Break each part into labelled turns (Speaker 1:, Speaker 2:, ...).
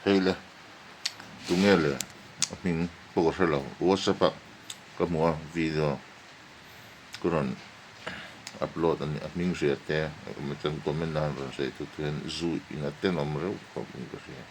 Speaker 1: Hei le tunge le a hming pawh ka hre lo whatsapp ah ka hmu a video ka rawn upload a ni a hming hria te emaw chuan comment ah an rawn sawi tut hian zu in a tenawm reuh khawp in ka hria.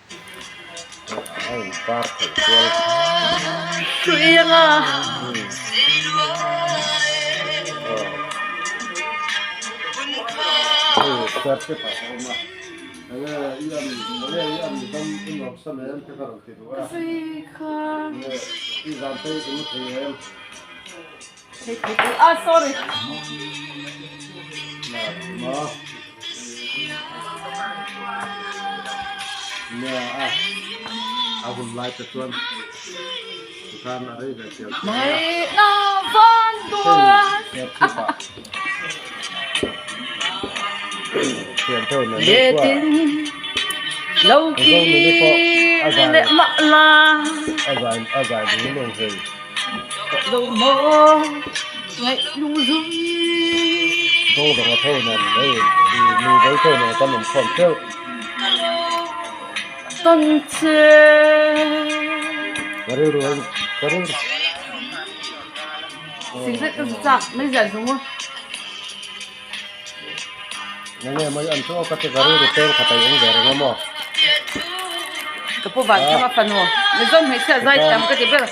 Speaker 2: Ka pu van thang a fanu Mizo hmeichhia zai thiam ka ti ber.